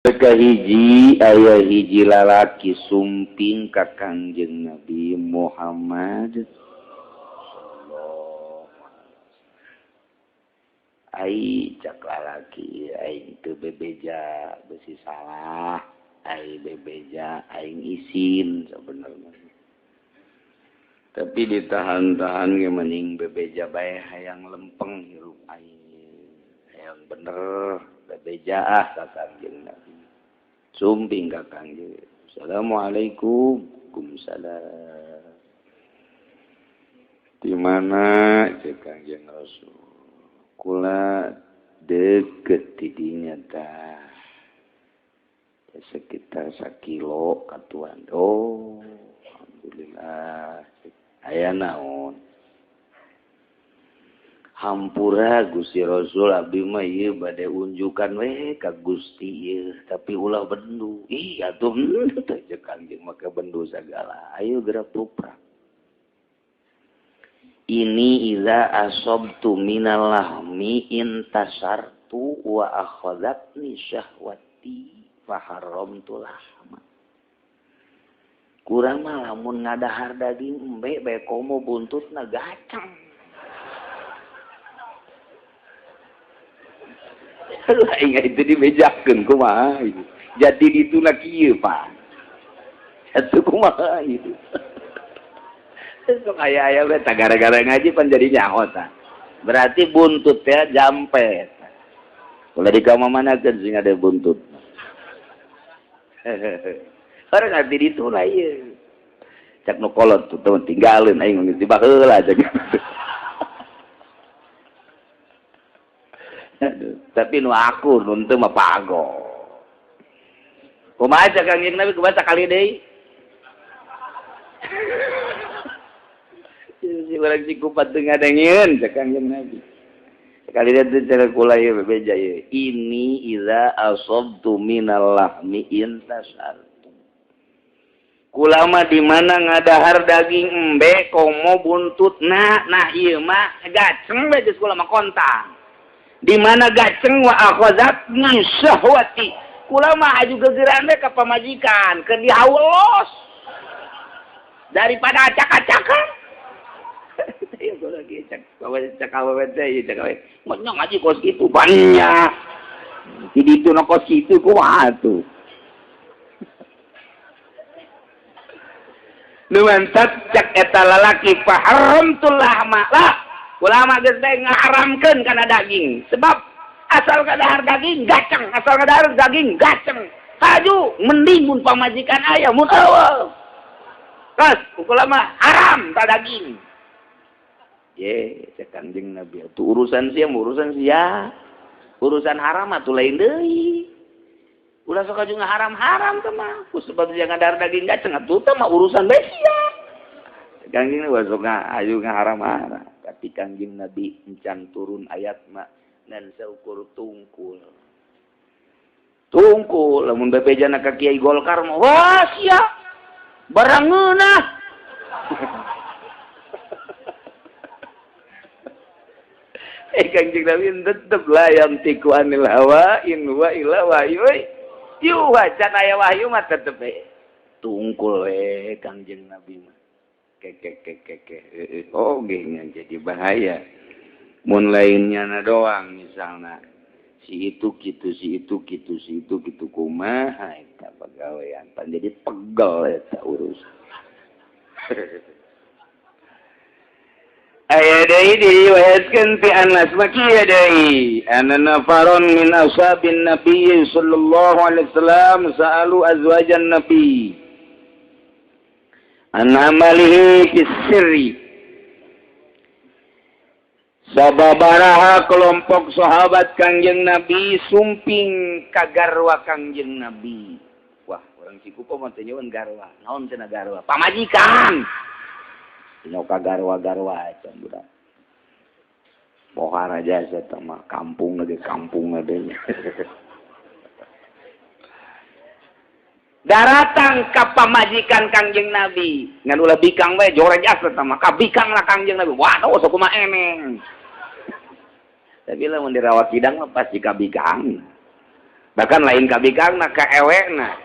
Kahiji aya hiji lalaki sumping ka Kangjeng Nabi Muhammad. Ai cak lalaki aing teu bebeja besi salah, ai bebeja aing isin sebenarnya. Tapi ditahan-tahan ge mending bebeja bae hayang lempeng hirup aing. Hayang bener bebeja ah ka Kangjeng Nabi. Sumping ka Kangjeng. Assalamualaikum. Waalaikumsalam. Di mana cek Kangjeng Rasul? Kula deket tidinya tah. Sekitar sakilo katuan. Oh, alhamdulillah. Aya naon? Hampura Gusti Rasul abdi mah ieu bade unjukan we ka Gusti ieu, tapi ulah bendu. Ih atuh teh cek Kangjeng make bendu sagala. Ayo geura puprak. Ini iza asabtu minal lahmi intasartu wa akhadhatni syahwati fa haramtu lahma. Kurang mah lamun ngadahar daging embe bae komo buntutna gacang. Aduh aing itu dibejakeun kumaha itu. Jadi dituna kieu Pak. Atuh kumaha itu. Sok aya-aya we tah gara-gara ngaji pan jadi nyaho tah. Berarti buntut teh jampe. Ulah dikamamanakeun sing ada buntut. Orang ngerti dituna ieu. Cak nu kolot tuh teman tinggalin aing geus dibaheula cak. Aduh, tapi nu aku nu teu mah pago. Kumaha cak Kangjeng Nabi kumaha sakali deui? Si urang Cikupa teu ngadengieun cak Kangjeng Nabi. Sekali dia teh cara kula ieu bebeja ieu. Ini iza asabtu minal lahmi intasar. Kulama di mana ngadahar daging embe komo buntut nah nah ieu mah gaceng we geus kula mah kontang. Di mana gaceng wa akhazatni syahwati. Kula mah aju gegeran we ka pamajikan keur dihaulos. Daripada acak-acakan. Ieu kula ge cak bawa cak awewe teh ieu cak awewe. Mah ngaji kos kitu banyak. Di ditu na kos kitu kumaha tuh. Lumantat cak eta lalaki faharamtul lahma lah ulama geus teh ngaharamkeun kana daging sebab asal kadahar daging gaceng, asal kadahar daging gaceng haju mending mun pamajikan aya mun eueuh geus ulama haram ta daging. Ye cak Kangjeng Nabi atuh urusan sia urusan sia urusan haram atuh lain deui. Ulah sok aju ngaharam-haram teh mah ku sebab jangan ngadahar daging gaceng atuh teh mah urusan bae sia. Kangjeng Nabi sok aju ngaharam-haram tapi Kangjeng Nabi encan turun ayat mah ngan saukur tungkul. Tungkul lamun bebejana ka Kiai Golkar mah wah sia barang ngeunah. Kangjeng Nabi tetep la yantiku anil hawa in huwa illa wahyu. Yuh, can aya wahyu mah tetep we. Tungkul we Kangjeng Nabi mah. Keke. Oh, geunya jadi bahaya. Mun lainnya na doang misalna. Si itu kitu, si itu kitu, si itu kitu kumaha eta pagawean. Pan jadi pegel eta urusan. Aya deui diriwayatkeun ti Anas mah kieu deui anna nafaron min ashabin nabi sallallahu alaihi wasallam sa'alu azwajan nabi an amalihi fis sirri. Sababaraha kelompok sahabat Kangjeng Nabi sumping ka garwa Kangjeng Nabi. Wah, urang Cikupa mah teu nyeun garwa. Naon cenah garwa? Pamajikan. Nyoka garwa-garwa acan budak. Pohara jasa teh mah kampung lagi kampung adanya. Daratang ka pamajikan Kangjeng Nabi. Ngan ulah bikang we joreg jasa teh mah. Ka bikang lah Kangjeng Nabi. Waduh sok kumaha eneng. Tapi lamun dirawat kidang mah pasti ka bikang. Bahkan lain ka bikangna, ka ewekna.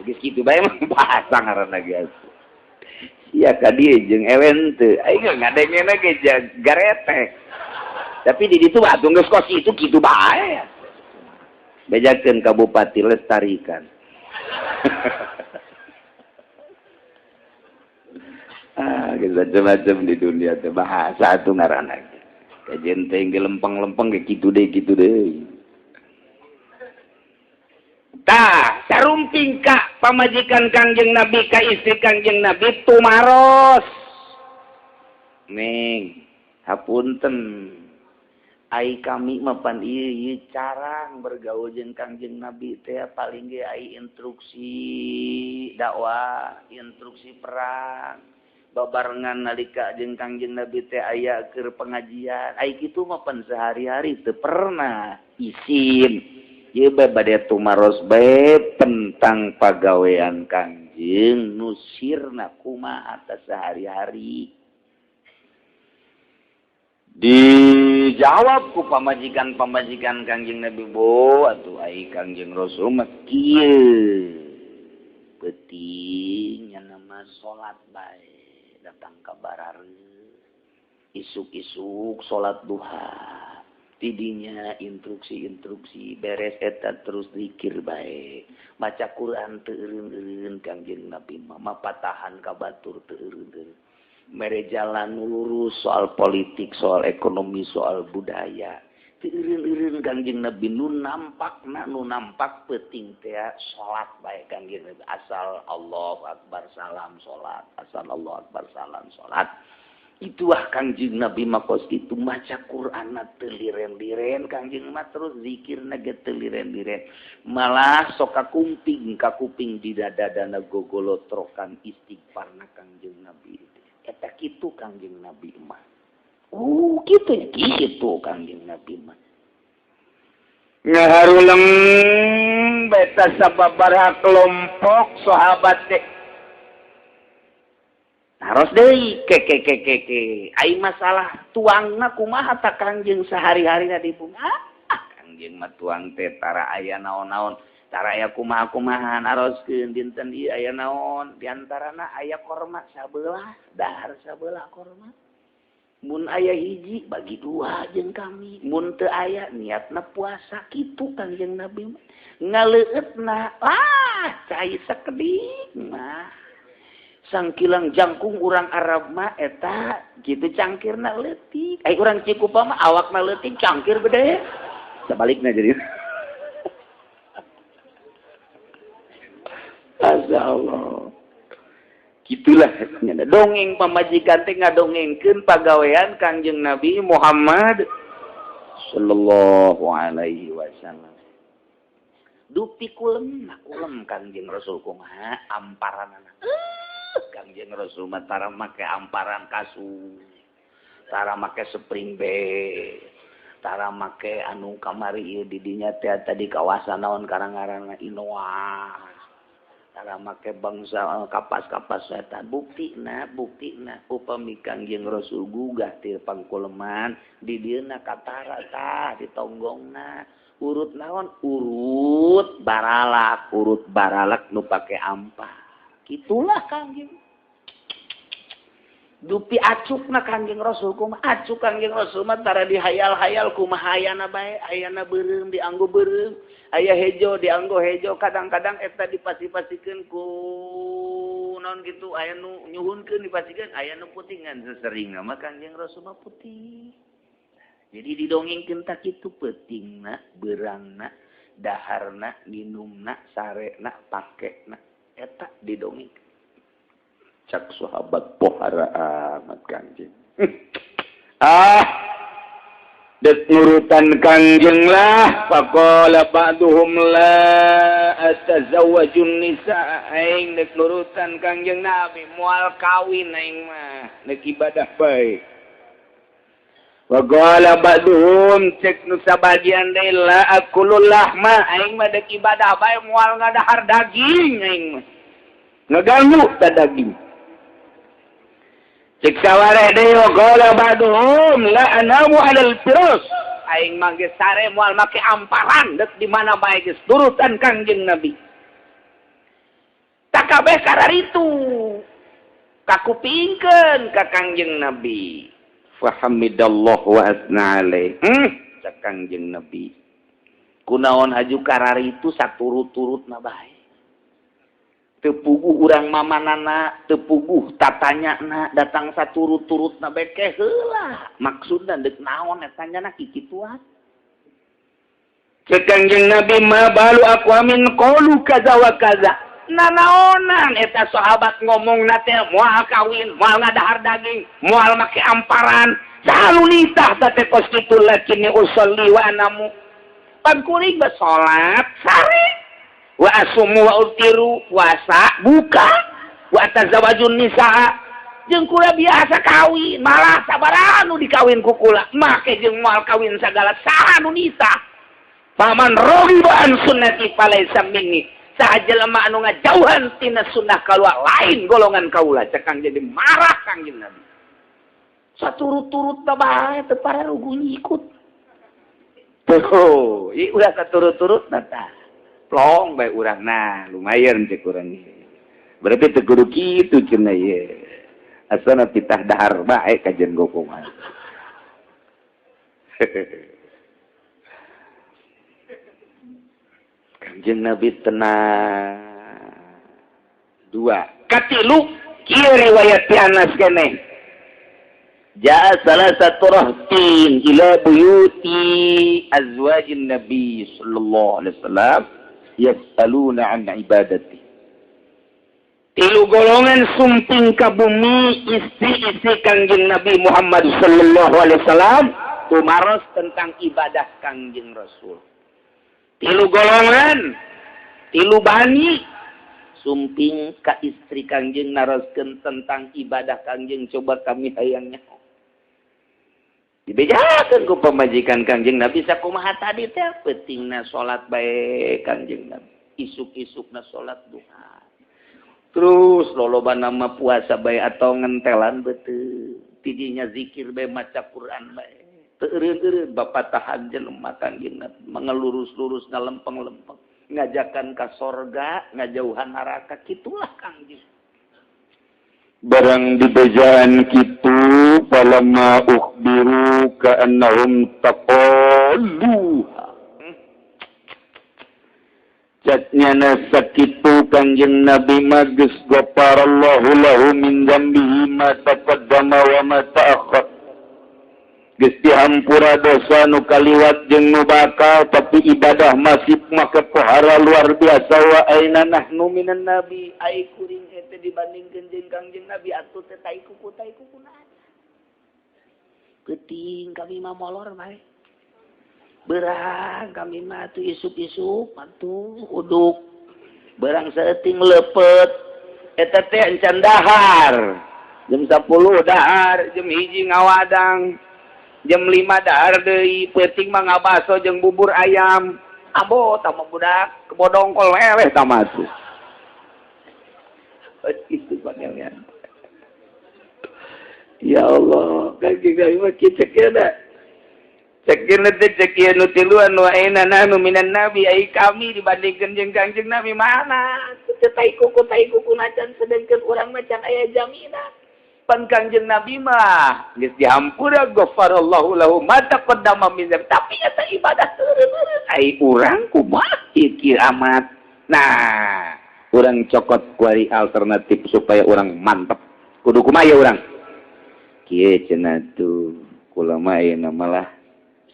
Geus kitu bae mah bahasa ngaranna ge. Sia ka dieu jeung ewe henteu. Aing ngadengena ge garetek. Tapi di ditu atuh geus kos itu kitu bae. Bejakeun ka bupati lestarikan. Ah, geus macam-macam di dunia teh bahasa atuh ngaranna. Kajen teh lempeng-lempeng ge kitu deui kitu deui. Tah, sarumping ka pamajikan Kangjeng Nabi ka istri Kangjeng Nabi tumaros. Neng, hapunten. Ai kami mah pan ieu ieu carang bergaul jeung Kangjeng Nabi teh paling ge ai instruksi dakwah, instruksi perang. Babarengan nalika jeung Kangjeng Nabi teh aya keur pengajian. Ai kitu mah pan sehari-hari teu pernah isin. Ieu bae bade tumaros bae tentang pagawean Kangjeng nu sirna kumaha atas sehari-hari. Dijawab ku pamajikan-pamajikan Kangjeng Nabi, bo atuh ai Kangjeng Rasul mah kieu. Peuting nya nama salat bae datang ka barare. Isuk-isuk salat duha. Tidinya instruksi-instruksi beres eta terus zikir bae. Maca Quran teu eureun-eureun Kangjeng Nabi mah mapatahan ka batur teu eureun-eureun. Mere jalan lurus soal politik, soal ekonomi, soal budaya. Teu eureun-eureun Kangjeng Nabi nu nampakna nu nampak peuting teh salat bae Kangjeng Nabi. Asal Allahu Akbar salam salat, asal Allahu Akbar salam salat. Itulah Kangjeng Nabi makos itu maca Quran teu liren-liren Kangjeng mah terus zikirna ge teu liren-liren. Malah sok kakumping kakuping di dada-dana gogolotrokan istighfarna Kangjeng Nabi. Eta kitu Kangjeng Nabi mah. Kitu nya kitu Kangjeng Nabi mah. Ngaharuleng beta sababaraha kelompok sahabat teh. Taros deui ke ke ke ke ke. Ai masalah tuangna kumaha ta Kangjeng sehari-harina di bumi. Ah, Kangjeng mah tuang teh tara aya naon-naon. Tara aya kumaha-kumaha naroskeun dinten ieu aya naon. Di antarana aya korma sabelah, dahar sabelah korma. Mun aya hiji bagi dua jeung kami. Mun teu aya niatna puasa kitu Kangjeng Nabi mah. Ngaleueutna ah cai sakedik mah. Sangkilang jangkung urang Arab mah eta gitu cangkirna leutik. Ai urang Cikupa mah awakna leutik cangkir gede. Sabalikna jadi. Masya Allah. Gitulah dongeng pamajikan teh ngadongengkeun pagawean Kangjeng Nabi Muhammad sallallahu alaihi wasallam. Dupi kulem kulem Kangjeng Rasul kumaha amparanana. Kangjeng Rasul mah tara make amparan kasur, tara make spring bed, tara make anu kamari ieu di dinya teh tadi kawasan naon karang-ngaranna Inoa. Tara make bangsa kapas-kapas eta buktina buktina upami Kangjeng Rasul gugah ti pangkuleman di dieuna katara tah ditonggongna urut naon urut baralak nu pake ampar. Itulah Kangjeng. Dupi acukna Kangjeng Rasul kumaha acuk Kangjeng Rasul mah tara dihayal-hayal kumaha ayana bae, ayana beureum dianggo beureum, aya hejo dianggo hejo, kadang-kadang eta dipasi-pasikeun ku naon kitu aya nu nyuhunkeun dipasikeun, aya nu putingan sesering mah Kangjeng Rasul mah putih. Jadi didongengkeun tak kitu peutingna, beurangna, daharna, minumna, sarena, pakena eta didongeng. Cak sahabat pohara amat Kangjeng. Ah, dek nurutan Kangjeng lah. Faqala ba'duhum la atazawwajun nisa. Aing dek nurutan Kangjeng Nabi moal kawin aing mah dek ibadah bae. Waqala ba'duhum cek nu sabagian deui la akulul lahma aing mah dek ibadah bae moal ngadahar daging aing mah. Ngaganggu ta daging. Cek sawareh deui waqala ba'duhum la anamu 'alal firas. Aing mah geus sare, moal make amparan, dek di mana bae geus turutan Kangjeng Nabi. Tak kabeh kararitu kakupingkeun ka Kangjeng Nabi. Fahamidallah wa asna alaih. Cak Kangjeng Nabi, kunaon haju kararitu saturut-turut na bae? Teu puguh urang mamanana, teu puguh tatanyana, datang saturut-turut na bae. Ke heula maksudna deuk naon eta nya kikituan? Cek Kangjeng Nabi, ma balu aqwamin qalu kaza wa kaza. Nanaonan eta sahabat ngomong na teh moal kawin, moal ngadahar daging, moal make amparan, selalu nitah teh kos kitu? Lakinni usolli wa anamu, pan kuring bae salat sare, wa asumu wa uftiru, puasa buka, wa atazawajun nisaa, jeung kula biasa kawin, malah sabaraha nu dikawin ku kula, make jeung moal kawin sagala, saha nu nitah? Faman raghiba an sunnati falaisa minni. Saha jelema anu ngajauhan tina sunnah kaula, lain golongan kaula, cek Kang. Jadi marah Kangjeng Nabi. Saturut-turut bae teu pararuguh ngikut. Tuh, ieu ulah saturut-turut tah. Plong bae urang, nah lumayan cek urang. Berarti teu kudu kitu cenah ieu. Asana titah dahar bae kajen gokongan. Kanjeng Nabi tenang. Dua. Katilu, kieu riwayat ti Anas keneh. Jaa salasatu rahtin ila buyuti azwajin Nabi sallallahu alaihi wasallam yas'aluna an ibadati. Tilu golongan sumping ka bumi istri-istri Kangjeng Nabi Muhammad sallallahu alaihi wasallam, tumaros tentang ibadah Kangjeng Rasul. Tilu golongan, tilu bani sumping ka istri Kangjeng, naroskeun tentang ibadah Kangjeng, coba kami hayangnya. Dibejakeun ku pamajikan Kangjeng Nabi sakumaha tadi teh, peutingna salat bae Kangjeng Nabi, isuk-isukna salat duha. Terus loloba nama puasa bae atau ngentelan beuteung. Tidinya zikir bae, maca Quran bae. Teu eureun-eureun bapak tahan jelema Kangjeng Nabi, mengelurus-lurus, ngalempeng-lempeng, ngajakan ka sorga, ngajauhan neraka, kitulah Kangjeng. Barang dibejaan kitu, falamma ukhbiru ka'annahum taqalluha. Caknya sakitu Kangjeng Nabi mah geus ghafarallahu lahu min dzambihi ma taqaddama wa ma ta'akhkhar. Geus dihampura dosa nu kaliwat jeung nu bakal, tapi ibadah masih make pohara luar biasa. Wa aina nahnu minan nabi? Ai kuring eta dibandingkeun jeung Kangjeng Nabi atuh teh tai kuku tai kuku. Peuting kami mah molor bae. Berang kami mah tuh isuk-isuk atuh uduk. Berang saeuting lepet eta teh encan dahar. Jam 10 dahar, jam 1 ngawadang. Jam 5 dahar deui, peuting mah ngabaso jeung bubur ayam. Abo tama budak kebodongkol eleh tama tuh. Itu panggilnya. Ya Allah, kaki kami mah kieu cek cek teh cek ieu nu tiluan, wa aina nahnu minan nabi? Ai kami dibandingkeun jeung Kangjeng Nabi mana? Teu tai kuku nacan, sedangkan urang mah can aya jaminan. Pan Kangjeng Nabi mah geus dihampura, ghafarallahu lahu ma taqaddama min dzambi, tapi eta ibadah teu. Ai urang kumaha kieu amat? Nah, urang cokot kuari alternatif supaya urang mantep. Kudu kumaha ya urang? Kieu cenah tuh, kula mah ayeuna malah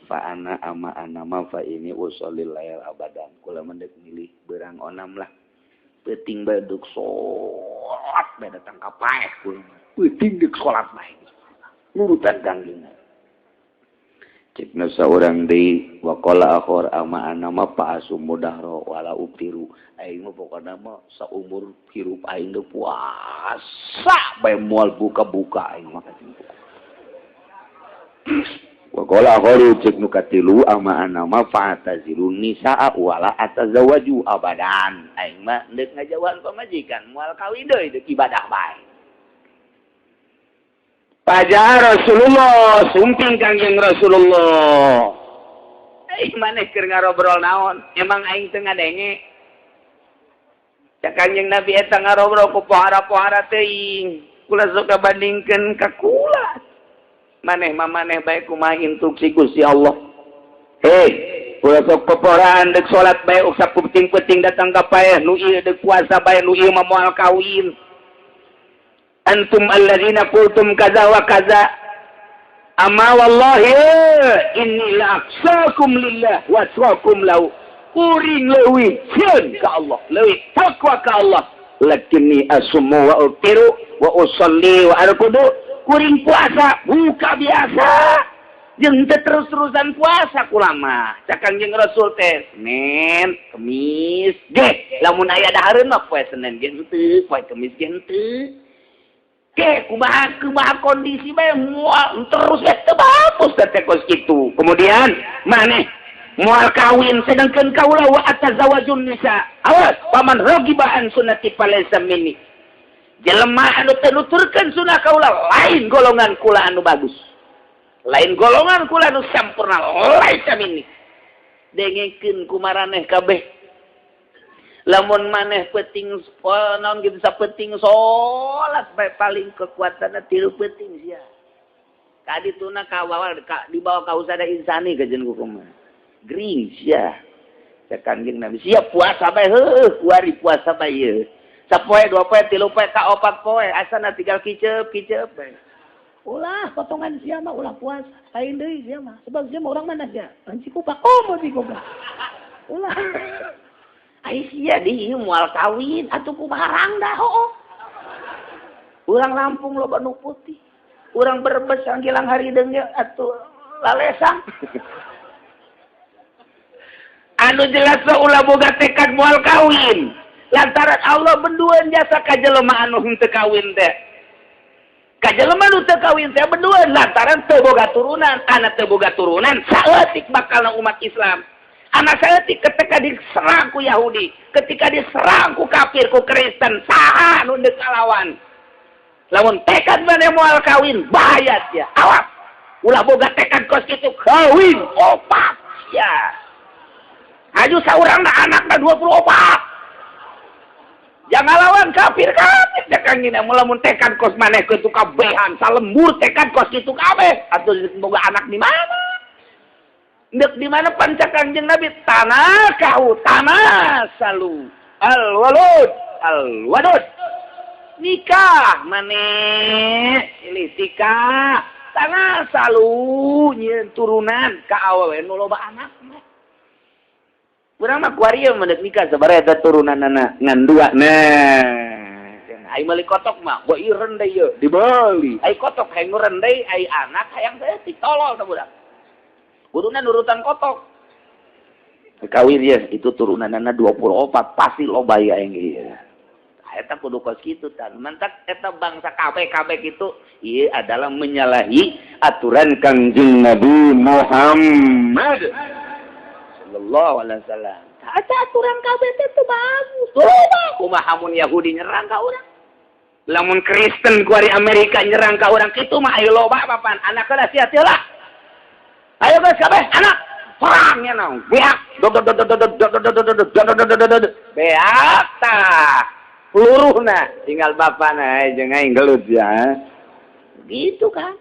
fa ana ama ana ma fa ini usholil lail abadan. Kula mah deuk milih beurang onam lah, peuting bae deuk salat bae, datang ka paeh kula, peuting deuk salat bae nurutan Kangjeng. Cek nu saurang deui, waqala akhor ama ana ma fa asumu dahro wala uftiru. Aing mah pokona mah saumur hirup aing deuk puasa bae, moal buka-buka aing mah. Waqala akharu, cek nu katilu, ama ana ma fa'tazilun nisaa wala atazawaju abadan. Aing mah deuk ngajauhan pamajikan, moal kawin deui, deuk ibadah bae. Pajar Rasulullah, sumping Kangjeng Rasulullah. Ai maneh keur ngarobrol naon? Emang aing teu ngadenge? Cak Kanjeng Nabi, eta ngarobrol ku pohara-pohara teuing. Kula sok bandingkeun ka kula. Maneh mah maneh bae, kumaha instruksi Gusti Allah. Hei, kula sok poporaan dek salat bae, sapu penting-penting datang ka paeh, nu ieu dek puasa bae, nu ieu mah moal kawin. Antum alladzina qultum kaza wa kaza. Amma wallahi inni la akhsyakum lillah wa atqakum lahu. Kuring leuwih sieun ka Allah, leuwih takwa ka Allah. Lakinni asumu wa uftiru wa usalli wa arkudu. Kuring puasa buka biasa. Jeung teu terus-terusan puasa kula mah. Cak Kangjeng Rasul teh Senin, Kemis, ge lamun aya dahareun mah poe Senin ge henteu, poe Kemis ge henteu. Ke kumaha kumaha kondisi bae, moal terus we, teu bagus teh kos kitu. Kemudian maneh moal kawin, sedangkan kaula wa atazawajun nisa. Awas, faman ragiba an sunnati falaysa minni. Jelema anu teu nuturkeun sunnah kaula lain golongan kula anu bagus. Lain golongan kula anu sampurna, laisa minni. Dengekeun ku maraneh kabeh. Lamun maneh penting, oh, naon gitu, sapenting salat bae, paling kekuatanna 3 penting sia. Kadituna ka bawa ka, dibawa ka usada insani kajen ku kumaha. Gering sia. Cek Kanjeng Nabi, siap puasa bae, heuh, kuari puasa bae ieu. Sapoe, dua poe, tilu poe, ka opat poe, asana tinggal kicep kicep bae. Ulah potongan sia mah, ulah puasa. Lain deui sia mah. Sebab sia mah orang mana sia? Orang Cikupa. Oh, mau Cikupa. Ulah. Ai sia di ieu moal kawin atuh kumaha rangda hooh. Urang Lampung loba nu putih. Urang Brebes sanggilang harideung ge atuh lalesang. Anu jelas mah ulah boga tekad moal kawin. Lantaran Allah benduan jasa ka jelema anu henteu kawin teh. Ka jelema nu teu kawin teh benduan lantaran teu boga turunan, anak teu boga turunan saeutik bakalna umat Islam. Anak saeutik ketika diserang ku Yahudi, ketika diserang ku kafir, ku Kristen, saha nu deuk kalawan? Lamun tekad maneh moal kawin, bahaya sia. Awas. Ulah boga tekad kos kitu, kawin opat sia. Aju saurangna anakna 24. Jangan lawan kafir kafir cek Kangjeng, lamun tekad kos maneh kitu kabehan salembur tekad kos kitu kabeh atuh boga anak di mana? Ndek di mana pan cek Kangjeng Nabi, tanakahu tanasalu al walud al wadud. Nikah maneh silih tikah tanasalu, nyieun turunan ka awewe nu loba anak mah. Urang mah kuari mah dek nikah sabaraha eta turunanana ngan dua. Nah, ai meuli kotok mah gua ieu rendai ieu dibeli. Ai kotok hayang nu rendai, ai anak hayang saeutik, tolol tah budak. Kuduna nurutan kotok. Kawin ya, itu turunanana 24 pasti loba ya yang ieu. Eta kudu kos kitu tan. Mantak eta bangsa KB KB kitu ieu adalah menyalahi aturan Kangjeng Nabi Muhammad sallallahu alaihi wasallam. Eta aturan KB teh teu bagus. Loba kumaha mun Yahudi nyerang ka urang? Lamun Kristen kuari Amerika nyerang ka urang kitu mah, ayo loba papan anak heula sia teu lah. Ayo geus kabeh anak perangnya naon? Beak dod dod dod dod dod dod dod dod dod dod dod dod beak tah. Peluruhna tinggal bapana jeung aing gelut ya. Gitu kan.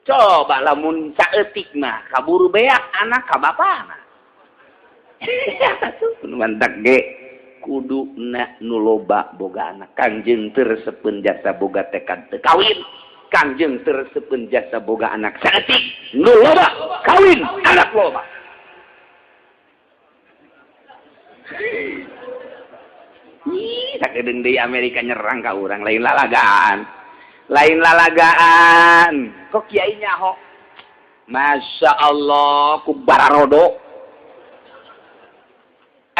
Coba lamun saeutik mah kaburu beak anak ka bapana. Mantak ge kuduna nu loba boga anak. Kangjeng teu resepeun jasa boga tekad teu kawin. Kangjeng teu resepeun jasa boga anak saeutik. Nu loba kawin anak loba. Ih, sakedeung deui Amerika nyerang ka urang, lain lalagaan. Lain lalagaan. Kok kiai nyaho? Masya Allah, ku bararodo.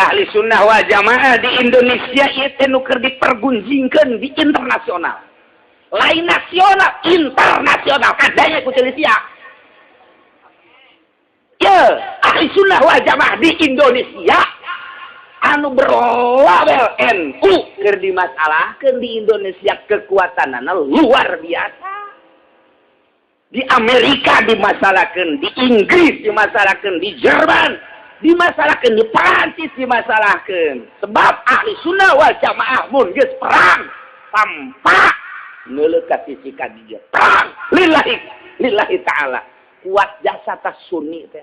Ahli sunnah wal jamaah di Indonesia ieu teh nu keur dipergunjingkeun di internasional. Lain nasional, internasional kadanya ku sia. Ye, ahli sunnah wal jamaah di Indonesia anu berlabel NU keur dimasalahkeun di Indonesia kekuatanana luar biasa. Di Amerika dimasalahkeun, di Inggris dimasalahkeun, di Jerman. Dimasalahkan di Perancis, dimasalahkan sebab Ahli Sunnah wal Jamaah mun geus perang tanpa ngeuleuh ka sisi ka dieu, perang lillahi lillahi ta'ala. Kuat jasa tas Sunni teh.